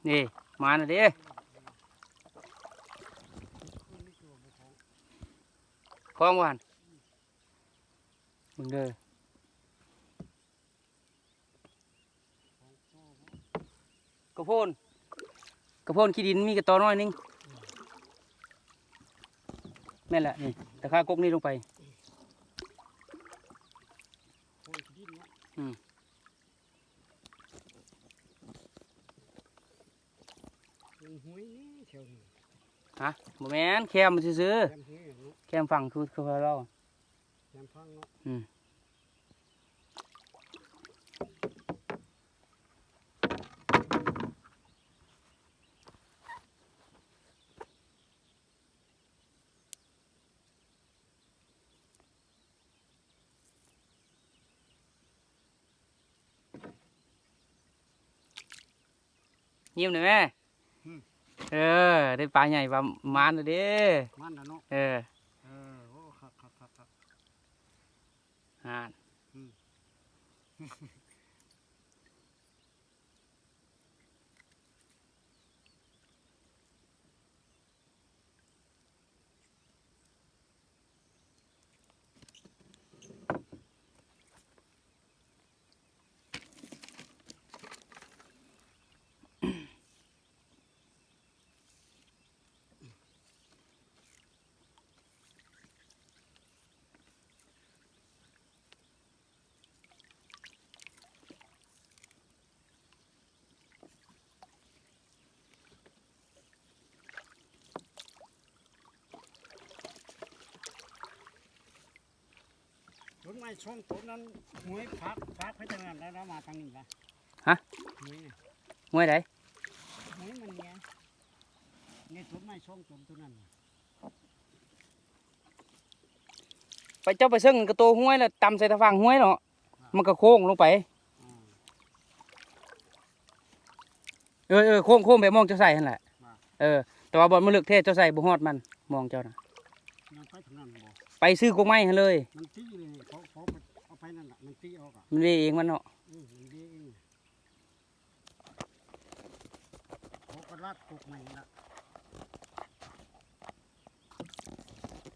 ນີ້ ມາແລ້ວເດ້ ຄອງວ່າຫັ້ນ ເບິ່ງເດີ ກະໂພນ ກະໂພນຂີ້ດິນ ມີກະຕໍນ້ອຍໜຶ່ງ ແມ່ນແຫຼະ ນີ້ ຕາຂາກົກນີ້ລົງໄປ ໂພນຂີ້ດິນເນາະ ອືມ ມັນຫ້ວຍນີ້ແຖວນີ້ ຮະ ບໍ່ແມ່ນ ແຄມຊື່ໆ ແຄມຫ້ວຍເນາະ ແຄມຝັ່ງຄື ຄືເຂົາເວົ້າ ແຄມຝັ່ງເນາະ ອືມ. ຍິ້ມໄດ້ແມ່ ອືມ ເອີ ໄດ້ປາໃຫຍ່ ປາມານແລ້ວເດ້ ມານແລ້ວເນາະ ເອີ ເອີ ໂອ້ ຄັກໆໆໆ ຫັ້ນ ອືມ. ຕົ້ນໄມ້ສອງຕົ້ນນັ້ນ ຫ້ວຍຟາກ ຟາກໄປທາງນັ້ນແລ້ວ ມາທາງນີ້ລະ ຮະ ຫ້ວຍນີ້ ຫ້ວຍໃດ? ຫ້ວຍມັນນີ້ ນີ້ຕົ້ນໄມ້ສອງຕົ້ນໂຕນັ້ນ ໄປ ເຈົ້າໄປເຊິ່ງກະໂຕຫ້ວຍ ແລ້ວຕຳໃສ່ຕາຝັ່ງຫ້ວຍເນາະ ມັນກະໂຄ້ງລົງໄປ ເອີໆ ໂຄ້ງໆ ແບບມອງເຈົ້າໃສ່ຫັ້ນແຫຼະ ເອີ ແຕ່ວ່າບ່ອນມັນເລິກແທ້ ເຈົ້າໃສ່ບໍ່ຮອດມັນ ມອງເຈົ້ານະ ຍັງໄປທາງນັ້ນບໍ່ ໄປຊື້ກົກໄມ້ຫັ້ນເລີຍ ມັນຕີເລີຍ ເຂົາ ເຂົາເອົາໄປນັ້ນລະ ມັນຕີອອກ ມັນເວເອງມັນເນາະ ເອີ ມັນເວເອງ ເຂົາກະລາດກົກໃໝ່ລະ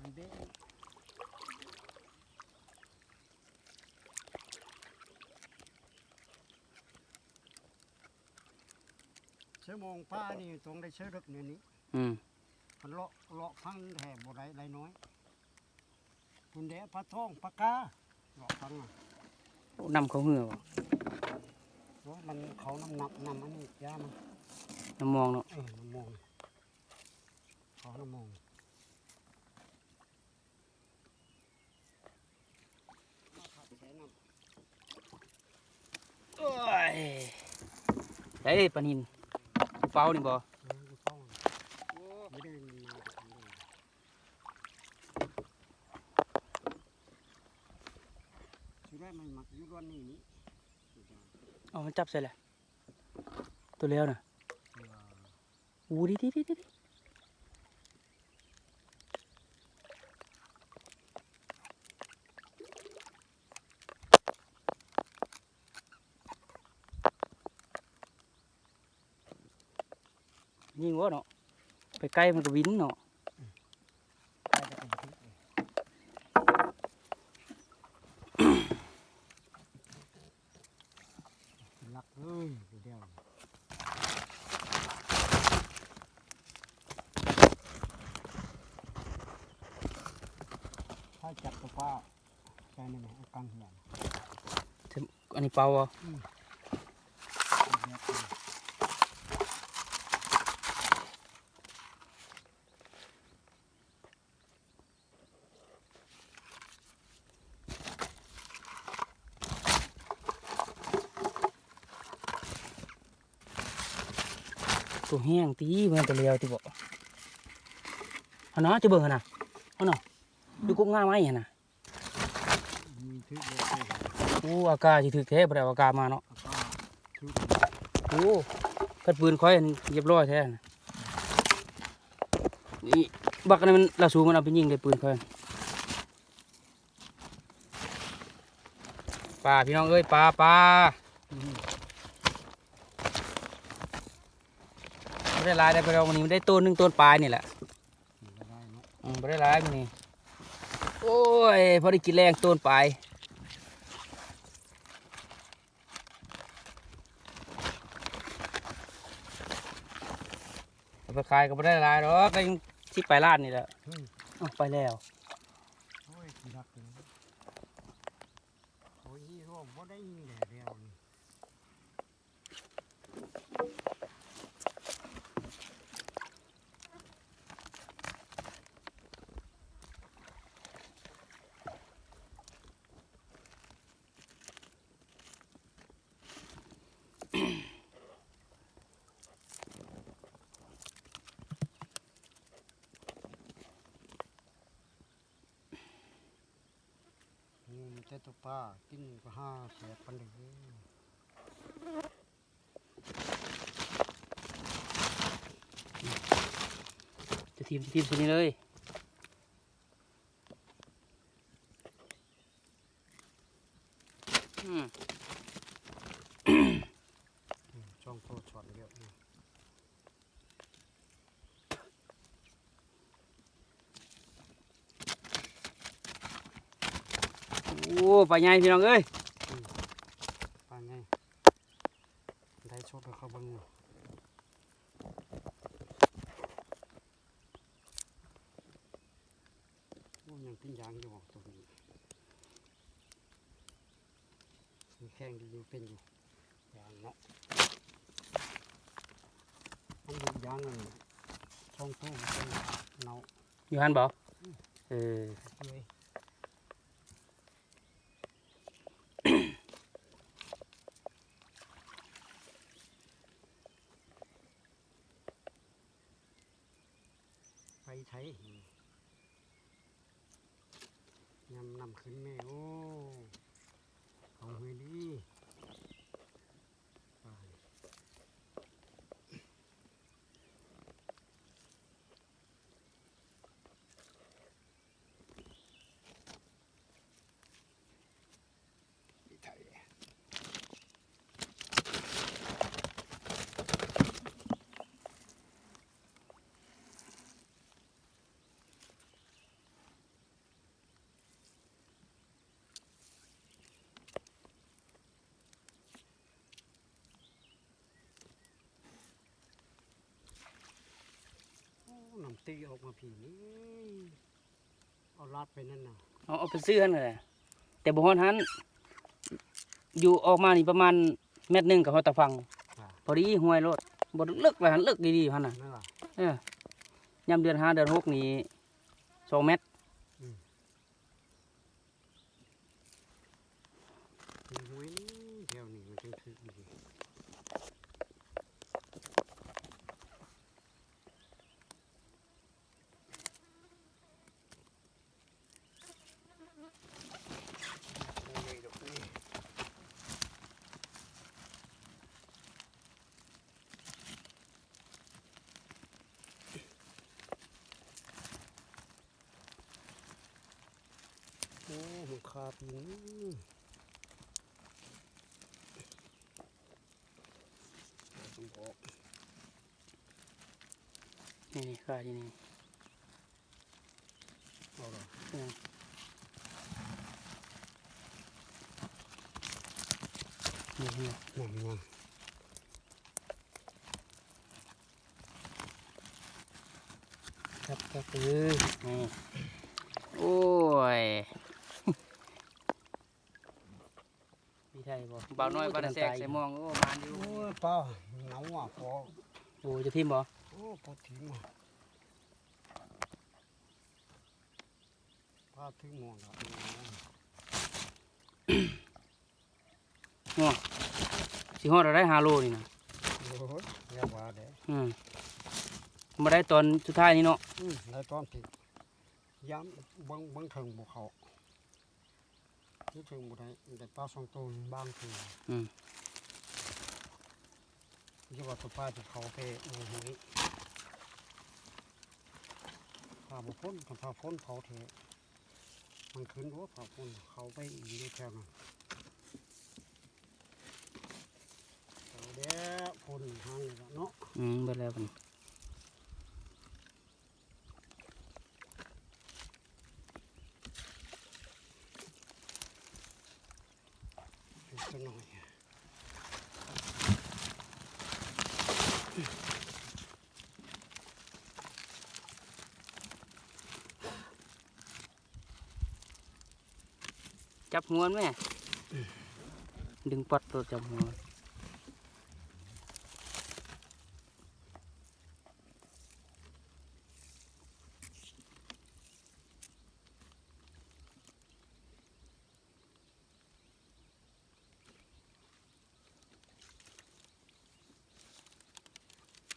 ມັນເບະ ເສືອມອງປ່ານີ້ຕ້ອງໄດ້ເສືອເລິກແນວນີ້ ອືມ ມັນເລາະ ເລາະພັງແທ້ບໍ່ໄດ້ ໄດ້ນ້ອຍ. ພຸ້ນເດ້ ປາທອງ ປາກາ ເລາະຝັ່ງນະ ໂອ້ ນຳເຂົ້າເຮືອບໍ່? ໂອ້ ມັນເຂົ້ານຳ ນຳ ນຳອັນນີ້ ຢ່າມັນ ນຳມອງເນາະ ເອີ ນຳມອງ ເຂົ້ານຳມອງ ມາພັກໃສ່ນຳ ໂອ້ຍ ໃສ່ປານິນ ເປົານີ້ບໍ່? ເອີ ເປົາ ໂອ້ ບໍ່ໄດ້ ຊິໄດ້ມັນມັກຢູ່ລວນນີ້ນີ້ ເອົາມັນຈັບໃສ່ແຫຼະ ໂຕແລ້ວນະ ເອີ ໂອ້ ດີໆ ຍິງບໍ່ເນາະ ໄປໃກ້ມັນກະວິນເນາະ ລັກເອີຍ ດຽວ ຖ້າຈັບຕົວປາ ໃສ່ນີ້ແມ່ນ ເອົາກາງເຮືອນ ອັນນີ້ເປົ່າບໍ່? ອືມ ໂຕແຮງຕິ ແມ່ນໂຕລຽວຕິບໍ? ຫັ້ນນະ ຈະເບິ່ງຫັ້ນນະ ຫັ້ນນະ ຢູ່ກົກງ່າໄມ້ຫັ້ນນະ. ໂອ້ ອາກາຊິຖືກແທ້ ບໍ່ໄດ້ເອົາອາກາມາເນາະ. ໂອ້ ຄັນປືນຂ້ອຍຫັ້ນຮຽບຮ້ອຍແທ້ນະ. ນີ້ ບັກອັນນັ້ນມັນລາວສູງ ມັນເອົາໄປຍິງໄດ້ປືນຂ້ອຍ. ປາ ພີ່ນ້ອງເອີຍ ປາ ປາ. ອືມ ອືມ. ບໍ່ໄດ້ຫຼາຍໄດ໋ພີ່ນ້ອງ ມື້ນີ້ມັນໄດ້ໂຕໜຶ່ງ ໂຕປາຍນີ້ແຫຼະ. ບໍ່ໄດ້ຫຼາຍເນາະ ອືມ ບໍ່ໄດ້ຫຼາຍມື້ນີ້. ໂອ້ຍ ພໍໄດ້ກິນແລງ ໂຕປາຍ. ເອົາໄປຂາຍກໍບໍ່ໄດ້ຫຼາຍດອກ ກໍຍັງສິບປາຍລ້ານນີ້ແຫຼະ. ອືມ ເອົາໄປແລ້ວ. ໂອ້ຍ ຂີ້ຮັກເລີຍ ໂອ້ຍ ໂຫ ບໍ່ໄດ້ຍິງແດ່ແລ້ວນີ້. ງມແຕ່ຕົວປາ ກິນກໍຫາແຊບປານໃດ. ຈະຖິ້ມ ຈະຖິ້ມໃສ່ນີ້ເລີຍ. ອືມ ຊ່ອງໂຕຊ່ອນດຽວ. ໂອ້ ປາໃຫຍ່ພີ່ນ້ອງເອີຍ. ອືມ ປາໃຫຍ່ ໄດ້ສົດໃຫ້ເຂົາເບິ່ງຢູ່. ໂອ້ ຍັງເປັນຢາງຢູ່ບໍ່ໂຕນີ້? ມີແຂ້ງດີຢູ່ ເປັນຢູ່ ຢາງເນາະ. ມັນຢູ່ຢາງນັ້ນ ຊ່ອງໂຕມັນເປັນເນົ່າ ຢູ່ຫັ້ນບໍ່? ອືມ ເອີ ເປື່ອຍ. ໄປໄທ ຍາມນ້ຳຂຶ້ນແມ່ ໂອ້ ເອົາເຮີຍດີ ປາ. ໂອ້ ນ້ຳຕີອອກມາພີ້ນີ້ ເອົາລາດໄປນັ້ນນະ ເອົາ ເອົາໄປຊື້ຫັ້ນແຫຼະ ແຕ່ບໍ່ຮອດຫັ້ນ ຢູ່ອອກມານີ້ປະມານແມັດໜຶ່ງກໍຮອດຕາຝັ່ງ ອ່າ ພໍດີຫ້ວຍໂລດ ບໍ່ເລິກລະຫັ້ນ ເລິກດີໆຫັ້ນນະ ແມ່ນຫວາ? ເອີ ຍາມເດືອນຫ້າເດືອນຫົກນີ້ສອງແມັດ ອືມ. ໂອ້ຍ ແຖວນີ້ມັນຈັ່ງຖືກດີ. ໂອ້ ມັນຄາປີນີ້ ຕ້ອງອອກ ນີ້ໆ ຄາຢູ່ນີ້ ເອົາລະ ອືມ ນີ້ ນີ້ ນັ້ນ ນັ້ນ. ຄັກໆ ເອີ ນີ້ ໂອ້ຍ ມີໄທບໍ່? ບ່າວນ້ອຍ ໂອ້ຍ ປາຕາແຊກ ຈະນຳຕາຍ ໃສ່ມອງ ໂອ້ ມານຢູ່ ໂອ້ຍ ປາໜາວອ່ະ ພໍ ໂອ້ ຈະຖິ້ມບໍ່? ໂອ້ ພໍຖິ້ມ ປາຖືມອງ ໂອ້ ຊິຮອດແລ້ວໄດ໋ ຫ້າໂລນີ້ນະ ໂອ້ຍ ຢ່າວ່າເດ້ ອືມ ມາໄດ້ຕອນສຸດທ້າຍນີ້ເນາະ ອືມ ໄດ້ຕອນທີ່ ຍາມເບິ່ງ ເບິ່ງເທິງບໍ່ເຂົ້າ ເທິງບໍ່ໄດ້ ໄດ້ປາສອງໂຕບາງໂຕ ອືມ ຢ່າວ່າໂຕປາຈະເຂົ້າແຕ່ ໂອ້ໂຫ ຖ້າບໍ່ຝົນ ຄັນຖ້າຝົນເຂົ້າແທ້ ມັນຂຶ້ນໂດດ ຖ້າຝົນເຂົ້າໄປອີກຢູ່ແຖວນັ້ນ ເອົາແລ້ວ ຝົນຫາງນີ້ລະເນາະ ອືມ ເບິດແລ້ວບັດນີ້. ຈັບຫົວມັນແມ່ ດຶງປັອດໂຕ ຈັບຫົວ.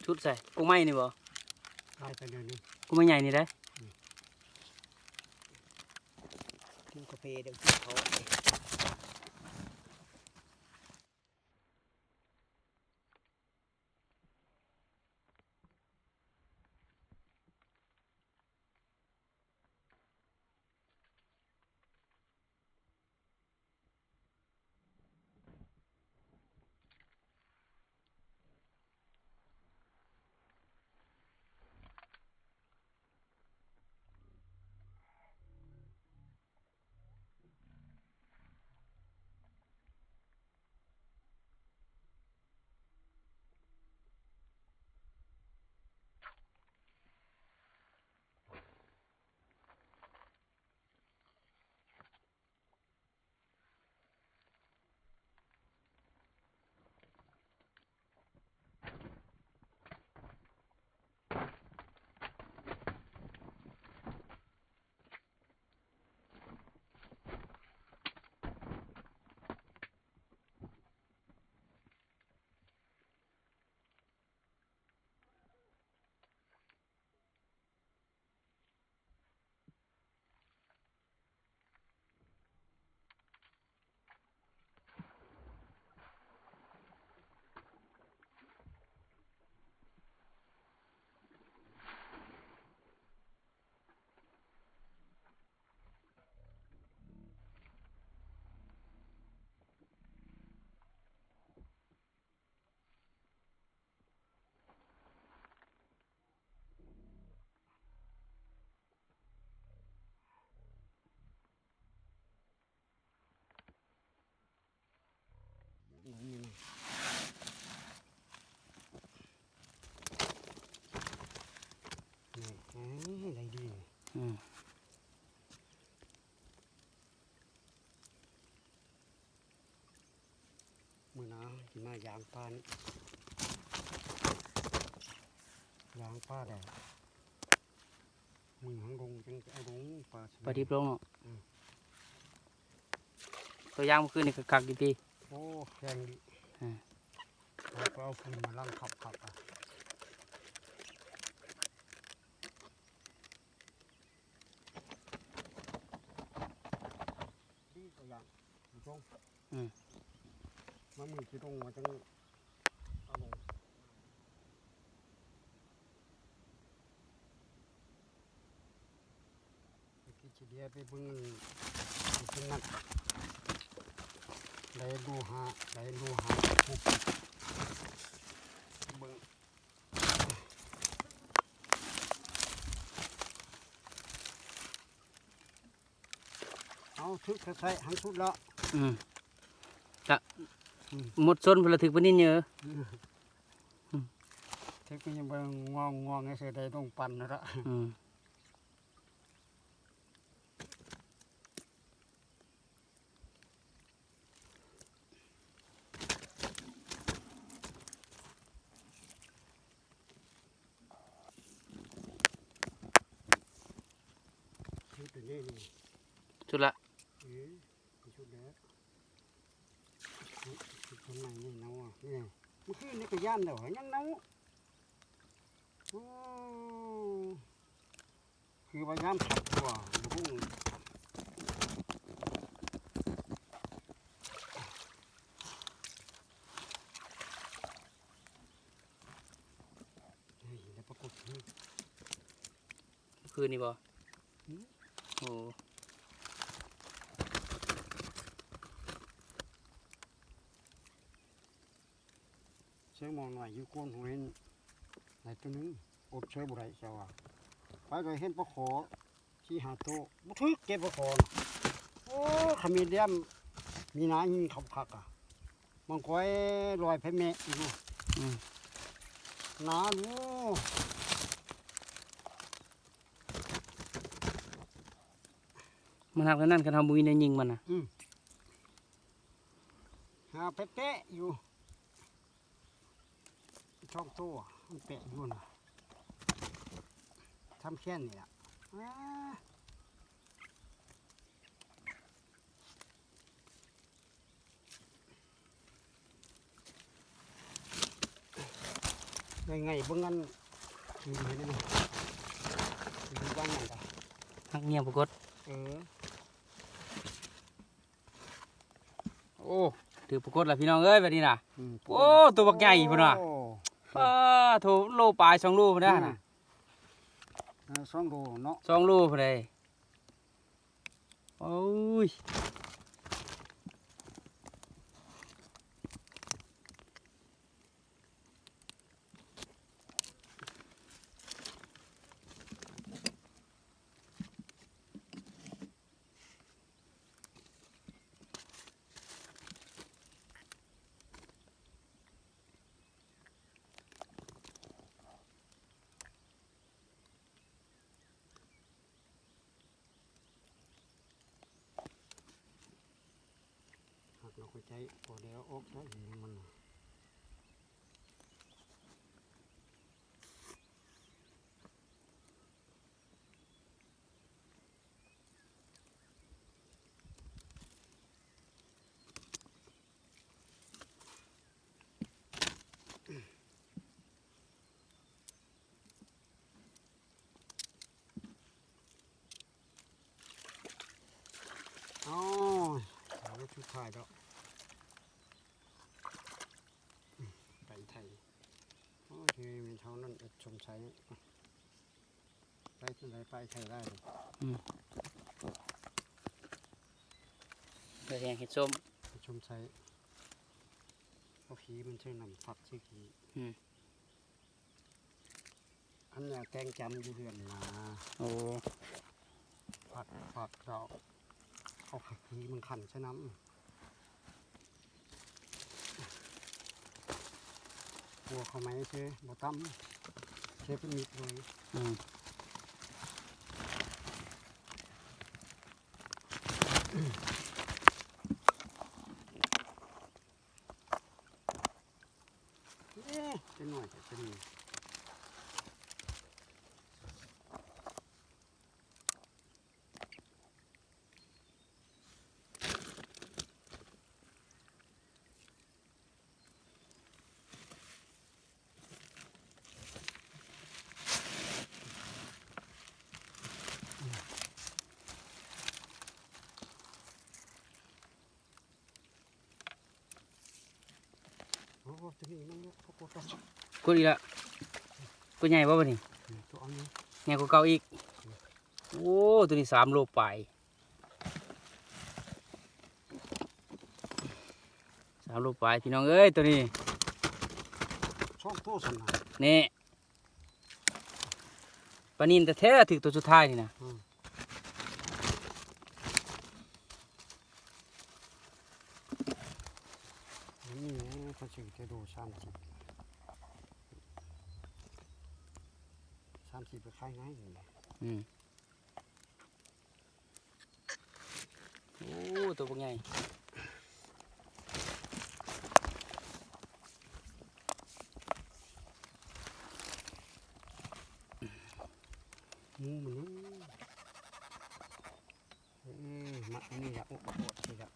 ຊຸດໃສ ກົກໄມ້ນີ້ບໍ່? ຫຼາຍປານໃດນີ້? ກົກໄມ້ໃຫຍ່ນີ້ເດ້. ອືມ ກິນກາເຟເດີ ກິນເຂົ້າ. ນີ້ ນີ້ ໄດ້ດີ. ອືມ. ມື້ໜ້າຊິມາຢາງປ່ານີ້ ຢາງປ່າແດ່ ມື້ຫາງລົງຈັ່ງຈະເອົາລົງ ປາ ປາດິບລົງເນາະ. ອືມ ຕົວຢ່າງມື້ຄືນນີ້ກໍຄັກຢູ່ຕິ. ໂອ້ ແຂງດີ. ອືມ ເອົາ ເອົາຟືນມາລັງຄັກໆ ອະ. ດີຕົວຢ່າງ ຢູ່ຕົງ ອືມ ມາມືຊິຕົງວ່າຈັ່ງ ເອົາລົງ ໄປກິນຊິເດຍ ໄປເບິ່ງ ໄປກິນນັ້ນ ໄດ້ໂລຫ້າ ໄດ້ໂລຫ້າ ຫົກ ເບິ່ງ. ເອົາ ຖືກແທ້ໆ ຫັນສຸດແລ້ວ. ອືມ ກະ ອືມ ໝົດຊົນພຸ້ນລະ ຖືກປານິນເຍອະ. ອືມ ອືມ ຖືກປານິນ ງອງໆ ໃຫ້ເສືອໄດ້ລົງປັ່ນນັ້ນລະ. ອືມ. ສຸດແລ້ວນີ້ ສຸດລະ ເອີ ສຸດແລ້ວ ສຸດ ສຸດໃໝ່ນີ້ເນາະ. ນີ້ ມື້ຄືນນີ້ກໍຢ້ານແລ້ວ ຍັງເນົ່າ. ໂອ້ ຄືວ່າຍາມຂັດຕົວ ບໍ່ຮູ້ ເຮີ້ຍ ໄດ້ປາກົດ. ຄືນນີ້ບໍ່? ອືມ ໂອ້ ເຊື່ອມອງໜ້ອຍຢູ່ໂກນຫົວເຫັນຫຼາຍໂຕໜຶ່ງ ອົດເຊີບໍ່ໄດ້ເຈົ້າວ່າ. ໄປກໍເຫັນປາຂໍສີ່ຫ້າໂຕ ບໍ່ຖືກເກັບປາຂໍນະ. ໂອ້ ຂະມີດແຫຼມ ມີໜ້າຍິງເຂົາຄັກອະ. ມັນຄ່ອຍລອຍໄປແມ່ອີກ. ອືມ ໜ້າ ໂອ້ ມັນຮັກແນວນັ້ນ ຄັນເຮົາບໍ່ມີແນວຍິງມັນນະ. ອືມ ເປະໆຢູ່ ຊ່ອງໂຕ ມັນແປະຢູ່ນະ ທຳແຄນນີ້ລະ ອາ ງ່າຍໆ ເບິ່ງອັນ ມີໄວ້ນະ ມີວາງນັ້ນກະ ຮັກງຽງປາກົດ ເອີ ໂອ້ ຖືກປາກົດລະພີ່ນ້ອງເອີຍ ບາດນີ້ນະ ອືມ ໂອ້ ໂຕບັກໃຫຍ່ພຸ້ນນະ ໂອ້ ປາໂທ ໂລປາຍ ສອງໂລພຸ້ນນະ ອືມ ນະ ເອີ ສອງໂລເນາະ ສອງໂລພຸ້ນໃດ ໂອ້ຍ ຫັກແລ້ວຄ່ອຍໃຊ້ ພໍແລ້ວອອກໄດ້ມັນ. ອ້າວ ເອົາໄວ້ສຸດທ້າຍດອກ ໄປໄຖ ໂອ້ຍ ແມ່ນເທົ່ານັ້ນ ເຮັດຊົມໃຊ້ ໄປທາງໃດໄປໃຊ້ໄດ້ ອືມ ເຮັດແຮງເຮັດຊົມ ເຮັດຊົມໃຊ້ ເອົາຂີ້ມັນໃສ່ນຳ ຝັກໃສ່ຂີ້ ອືມ. ອັນນີ້ແຕ່ງຈຳຢູ່ເຮືອນນາ ໂອ້ ຜັກ ຜັກດອກ ເອົາຂີ້ມັນຂັນໃສ່ນ້ຳ ຄົວເຂົ້າໃໝ່ຊື່ ບໍ່ຕຳ ເຊເປັນມິດເລີຍ ອືມ. ເອີ ຈັກໜ້ອຍກໍຈະມີ ໂອ້ ຕົວນີ້ມັນ ໂອ້ ກົດອີກລະ ກົດໃຫຍ່ບໍ່ບັດນີ້ ຕົວອັນນີ້ ໃຫຍ່ກວ່າເກົ່າອີກ ໂອ້ ຕົວນີ້ສາມໂລປາຍ ສາມໂລປາຍ ພີ່ນ້ອງເອີຍ ຕົວນີ້ ສອງໂຕຊັ້ນນະ ນີ້ ປານິນແທ້ໆ ຖືກຕົວສຸດທ້າຍນີ້ນະ ອືມ ອັນນີ້ເຂົາຊື້ແຕ່ໂລສາມສິບ ສາມສິບກໍຂາຍງ່າຍນີ້ ອືມ. ໂອ້ ຕົວບັກໃຫຍ່ ໝູມັນຍັງ ເອີ ມາອັນນີ້ລະ ໂອ້ ໂອ້ ໂອ້ ນີ້ລະ.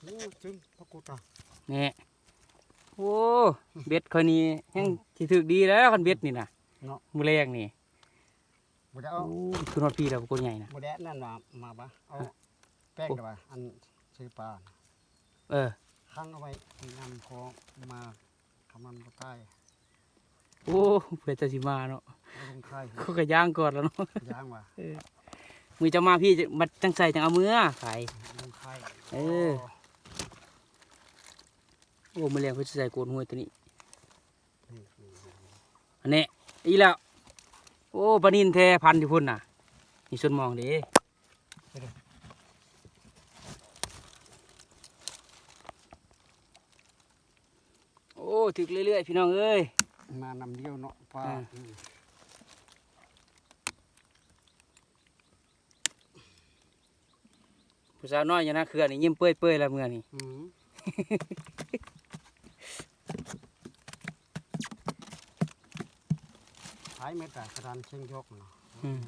ໂອ້ ຈຶ່ງປາກົດກະ ນີ້ ໂອ້ ເບັດຂ້ອຍນີ້ແຮ່ງ ອືມ ຊິຖືກດີແລ້ວ ຄັນເບັດນີ້ນະ ເນາະ ມື້ແລງນີ້ ບໍ່ໄດ້ເອົາ ໂອ້ ຂຶ້ນຮອດພີ້ແລ້ວ ໂກໃຫຍ່ນະ ບໍ່ໄດ້ອັນນັ້ນວ່າ ມາປະ ເອົາ ຮະ ແປ້ງ ໂອ້ ດຽວວ່າ ອັນຊື້ປາ ເອີ ຂັງເອົາໄວ້ ຍາມພໍມາ ຄັນມັນບໍ່ຕາຍ ໂອ້ ເພື່ອຈະຊິມາເນາະ ເອົາລົງຂາຍ ເຂົາກໍຍ່າງກ່ອນແລ້ວເນາະ ຍ່າງວ່າ ເອີ ມື້ເຈົ້າມາພີ້ ບັດຈັ່ງໃສ່ ຈັ່ງເອົາເມືອຂາຍ ເອົາລົງຂາຍ ເອີ ອໍ ໂອ້ ມື້ແລງເພິ່ນຊິໃສ່ໂກນຫ້ວຍຕົວນີ້ ນີ້ ນີ້ ນີ້. ອັນນີ້ອີກແລ້ວ. ໂອ້ ປານິນແທ້ ພັນຢູ່ພຸ້ນນະ. ນີ້ຊົນມອງເດ້. ໂອ້ ຖືກເລື້ອຍໆ ພີ່ນ້ອງເອີຍ. ມານຳດຽວເນາະ ປາ. ເອີ ອືມ. ຜູ້ສາວນ້ອຍຢູ່ນາເຂື່ອນນີ້ ຍິ້ມເປີ້ຍໆ ລະເມື່ອນີ້. ອືມ. ຂາຍເໝິດກະສະຖານເຊງຢອກນະ. ອືມ.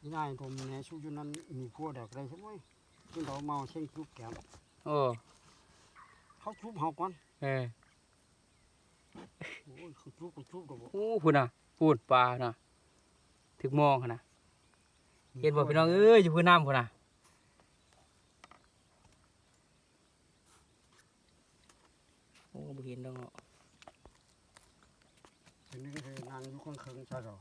ອີນາຍຕົມແນ່ ຊູຢູ່ນັ້ນມີຜົວແລ້ວກະໄດ້ຊະເວີຍ. ກິນເຫຼົ້າເມົາເຊງຈຸບແກ້ມ. ໂອ້ ເຂົາຈຸບເຮົາກ່ອນ. ເອີ. ໂອ້ຍ ຄືຈຸກ ຄືຈຸກດອກ. ໂອ້ ພຸ້ນນະ ພຸ້ນປານະ ຖືກມອງຫັ້ນນະ. ເຫັນບໍ່ ພີ່ນ້ອງເອີຍ ຢູ່ພື້ນນ້ຳພຸ້ນນະ. ໂອ້ ບໍ່ເຫັນດອກເນາະ. ເຫັນ ເຫັນ ເຫັນ ນັ່ງຢູ່ເຄິ່ງໆ ຊະດອກ.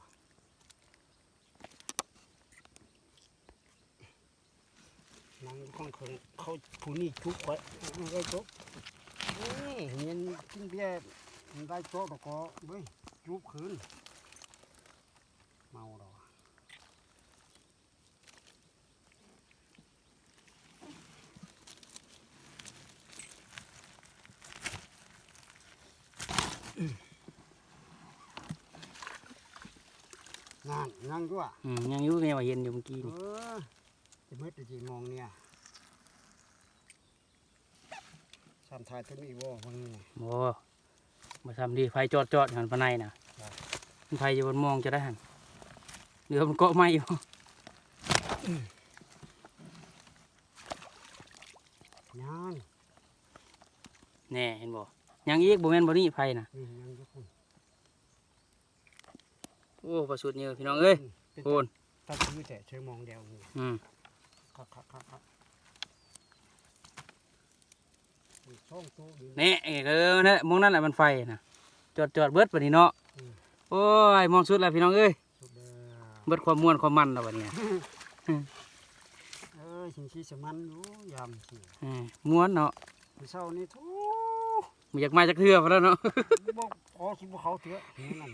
ນັ່ງຢູ່ຂ້າງເຄິ່ງ ເຂົາຜູ້ນີ້ຈຸກຂ້ອຍ ໄດ້ໂຕ. ນີ້ແມ່ນກິນເບຍ ໄດ້ໂຕແລ້ວກໍເວີຍ ຈຸກຄືນ ເມົາແລ້ວ. ນັ້ນ ຍັງຢູ່ອະ. ອືມ ຍັງຢູ່ ແມ່ວ່າເຫັນຢູ່ເມື່ອກີ້ນີ້. ເອີ ຈະເໝິດແລ້ວຕິ ມອງເນຍ. ຊ້ຳທ້າຍຕົວນີ້ບໍ່ ເບິ່ງນີ້. ບໍ່ ບໍ່ຊ້ຳເດ ໄຟຈອດໆ ຫັ້ນພາຍໃນນະ. ໄຟຢູ່ ມັນມອງຈະໄດ້ຫັ້ນ ເຫຼືອມັນເກາະໄມ້ຢູ່. ຍັງ ແນ່ ເຫັນບໍ່ ຍັງອີກ ບໍ່ແມ່ນບໍ່ນີ້ໄຟນະ. ອືມ ຍັງຢູ່ພຸ້ນ. ໂອ້ ປາສຸດເຍອະ ພີ່ນ້ອງເອີຍ. ອືມ ເປັນ ໂອ້ ຕາຄືແທ້ ໃຊ້ມອງດຽວນີ້. ອືມ ຄັກໆໆໆ. ນີ້ສອງໂຕຢູ່ ແນ່ ເອີ ນັ້ນແຫຼະ ມອງນັ້ນແຫຼະມັນໄຟນະ. ຈອດໆ ເບິດບັດນີ້ເນາະ. ອືມ ໂອ້ຍ ມອງສຸດແລ້ວ ພີ່ນ້ອງເອີຍ. ສຸດແລ້ວ ເບິດຄວາມມ່ວນຄວາມມັນແລ້ວບັດນີ້. ເອີຍ ຊິງຊີສະມັນຢູ່ຍາມຊີ້ ເອີ ມ່ວນເນາະ. ມື້ເຊົ້ານີ້ ໂທ້ ບໍ່ຢາກມາຈັກເທື່ອພຸ້ນແລ້ວເນາະ. ບໍ່ ຂໍຊິບໍ່ເຂົ້າເທື່ອ ມື້ນັ້ນ.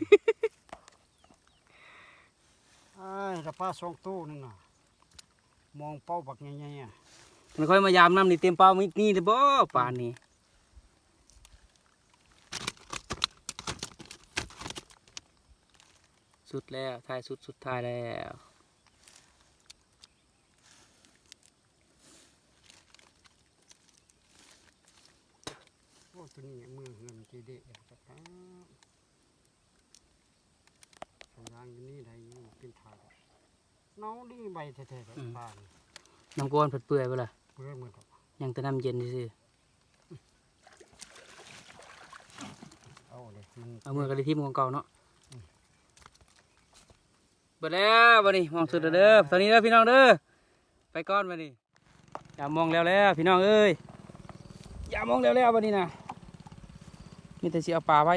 ອ້າຍ ລະປາສອງໂຕນັ້ນນະ ມອງເປົ້າບັກໃຫຍ່ໆ ອະ. ຄັນຂ້ອຍມາຢາມນຳນີ້ ເຕັມເປົ້າມິດນີ້ເລີຍບໍ່ ປານນີ້. ສຸດແລ້ວ ທ້າຍສຸດ ສຸດທ້າຍແລ້ວ. ໂອ້ ຕົວນີ້ເມືອເຮືອນເຈເດະ ສາງຢ່າງຢູ່ນີ້ໄດ້ຢູ່ ເປັນທ່າດອກ. ເນົ່າດີໃບແທ້ໆ ອືມ ປານ ນ້ຳກ້ອນເພິ່ນເປື່ອຍບໍ່ລະ? ເປື່ອຍໝົດດອກ ຍັງແຕ່ນ້ຳເຢັນຊື່ໆ. ເອົາເດ້ ມັນ ເອົາເມືອກະໄດ້ຖິ້ມຂອງເກົ່າເນາະ. ອືມ ເບິດແລ້ວບັດນີ້ ມອງສຸດແລ້ວເດີ. ຕອນນີ້ເດີ ພີ່ນ້ອງເດີ ໄປກ່ອນບັດນີ້. ຢາມມອງແລ້ວແລ້ວ ພີ່ນ້ອງເອີຍ ຢາມມອງແລ້ວແລ້ວບັດນີ້ນະ ມີແຕ່ຊິເອົາປາໄວ້.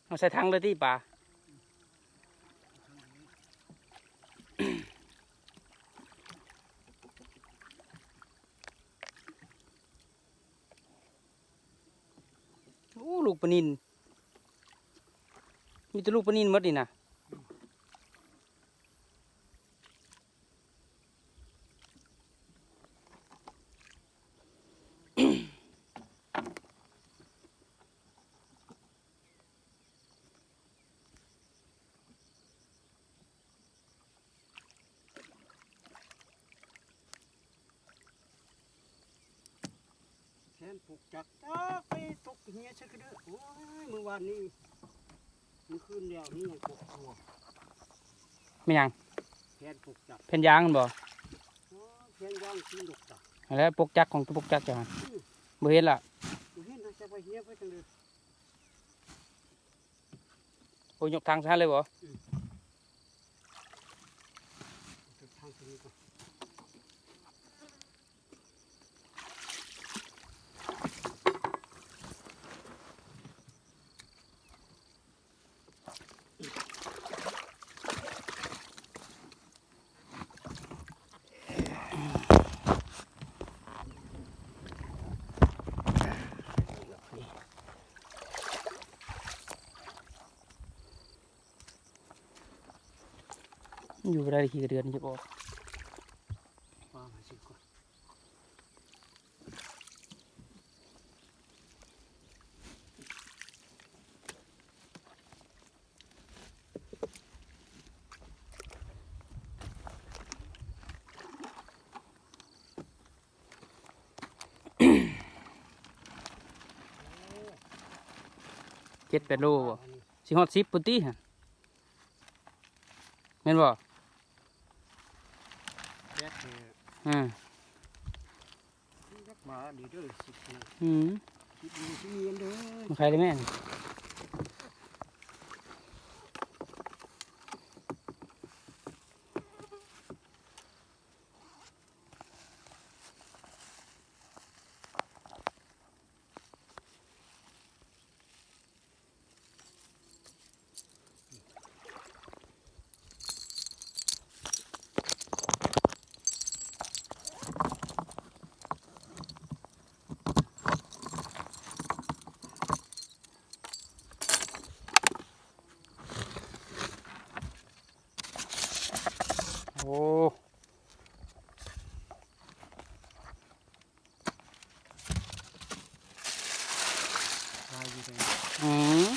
ເອົາໃສ່ຖັງເລີຍຕິປາ. ໂອ້ ລູກປານິນ ມີແຕ່ລູກປານິນໝົດນີ້ນະ. ແຜນປູກຈັກ ຈັກໄປຕົກເຫຍໃສ່ກະເດີ. ໂອ້ຍ ມື້ວານນີ້ ມື້ຄືນແລ້ວນີ້ຍັງປົກຢູ່. ແມ່ນຫຍັງ? ແຜ່ນປົກຈັກ ແຜ່ນຢາງຫັ້ນບໍ່? ໂອ້ຍ ແຜ່ນຢາງທີ່ນົກຕາ ຫັ້ນແຫຼະ ປົກຈັກຂອງ ປົກຈັກເຈົ້າຫັ້ນ ອືມ ບໍ່ເຫັນລະ ບໍ່ເຫັນນະ ຈັກວ່າເຫຍໄປທາງໃດ. ໂອ້ ຍົກຖັງໃສ່ຫັ້ນເລີຍບໍ່? ອືມ ເອົາຖັງໃສ່ນີ້ກ່ອນ. ຢູ່ບໍ່ໄດ້ ຂີ້ກະເດືອນຢາກອອກ. ເຈັດແປດໂລບໍ່? ຊິຮອດສິບພຸ້ນຕິຫັ້ນ ແມ່ນບໍ່? ແປດເດີ ອືມ ຈັກບາດເດີ ສິບນະ ອືມ ສິບນີ້ຊິມີອັນເດີ ມາຂາຍໄດ້ແມ່ນ. ໂອ້ ຫຼາຍຢູ່ເດ້ ອືມ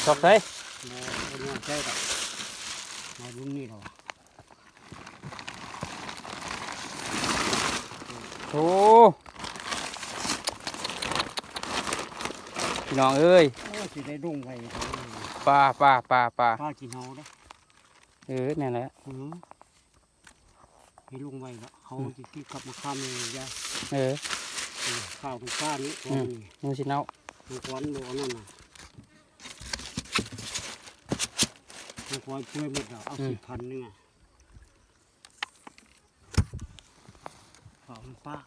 ຊອກໃສ ບໍ່ ບໍ່ຍອມໃຊ້ດອກ ມາລຸ້ນນີ້ແລ້ວ ໂອ້ ພີ່ນ້ອງເອີຍ ໂອ້ ຊິໄດ້ລົງໄວ ປາ ປາ ປາ ປາ ປາກິນເຮົາເດ້ ເອີ ແມ່ນແຫຼະ ອືມ ໃຫ້ລົງໄວລະ ເຮົາ ອືມ ຊິກັບມາຄ້າມນີ້ ເອີ ອືມ ຂ້າວຕ້ອງການນີ້ ອືມ ມັນຊິເນົ່າ ມັນກ່ອນບໍ່ ອັນນັ້ນນະ ມັນກ່ອນເປື່ອຍໝົດແລ້ວ ເອົາ ອືມ ສິບພັນໜຶ່ງອະ ເອົາມັນປາ